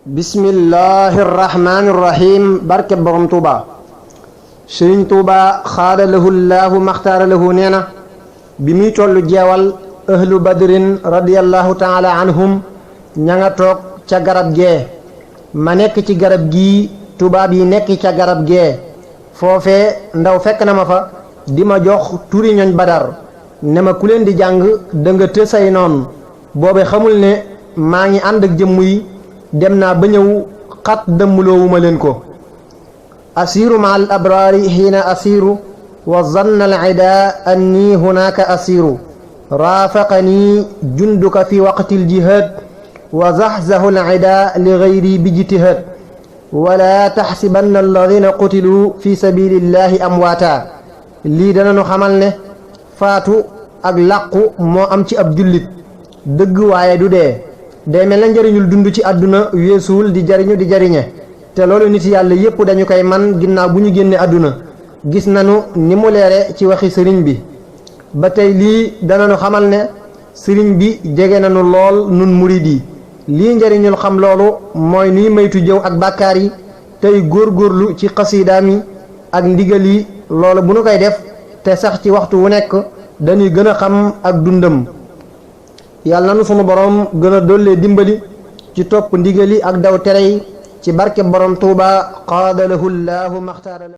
bismillahi irrahmani irrahim barke borom tuuba sëriñ tuuba xaada lahu llaahu maxtaara lahu nee na bi muy tollu jeewal ahlu badrin radiallahu taala anhum ña nga toog ca garab gee ma nekk ci garab gii tubaab yi nekk ca garab gee foofee ndaw fekk na ma fa di ma jox turi ñoñ badar ne ma ku leen di jàng da nga të say noon boobe xamul ne maa ngi ànd ak jëmm yi dem naa ba ñëw xat dëmmloowuma leen ko asiiru ma al abraari xiina asiiru wa zanna al ida anni hunaaka asiiru raafaqanii junduka fi waqti al jihaad wa zaxzahu al ida li gayri bi jitihaad wala taxsibanna alladina qutilu fi sabilillahi amwaata lii danañu xamal ne faatu ak làqu moo am ci ab jullit dëgg waaye du dee day mel na njëriñul dund ci àdduna weesuwul di jariñu di jariñe te loolu nit yàlla yépp dañu koy man ginnaaw bu ñu génne àdduna gis nañu ni mu leere ci waxi sëriñ bi ba tey lii danañu xamal ne sëriñ bi jege nañu lool nun murid yi lii njëriñul xam loolu mooy nuy maytu jëw ak bàkkaar yi tey góorgóorlu ci xasiidaam yi ak ndigal yi loolu bu nu koy def te sax ci waxtu wu nekk dañuy gën a xam ak dundam yàlla na nu sunu borom gën a dollee dimbali ci topp ndigali ak daw tere yi ci barke borom Tuuba qaada lahu llaahu maxtaara